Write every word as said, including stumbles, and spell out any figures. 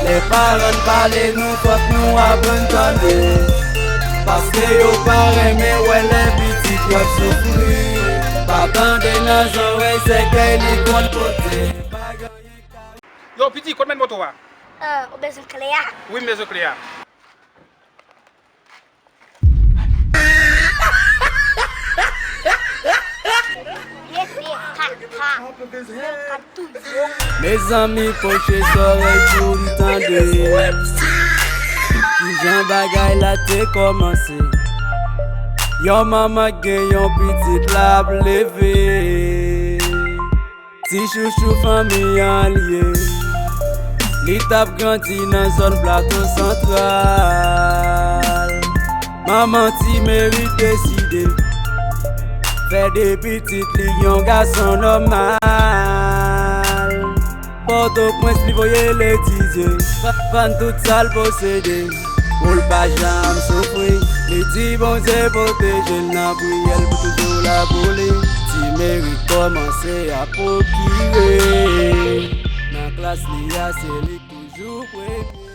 Lè paran n pale nou, fòk nou aprann tande. Paske yo pa renmen wè lè pitit yo ap soufri. Pa tande nan zòrèy sèkèy li konn pote. Pa gen anyen k ka Yo, piti, kot mèt moto a? Ah, ou bezwen kle a? Wi, m bezwen kle a. Mete kaka. Menm kat toujou. Mezanmi, poche zòrèy pou n tande. Kijan bagay la te kòmanse? Yon manman gen yon pitit l ap leve. Ti chouchou fanmi an l ye. Li t ap grandi nan zòn Plato Santral. Manman Ti Meri deside fè de pitit li yon gason nòmal. Pòtoprens li voye l etidye, vann tout sa l posede. Pou l pa janm soufri, li di Bondye pwoteje l nan priyè l pou toujou la pou li. Ti Meri kòmanse ap pwokire. Nan klas li a, se li k toujou premye.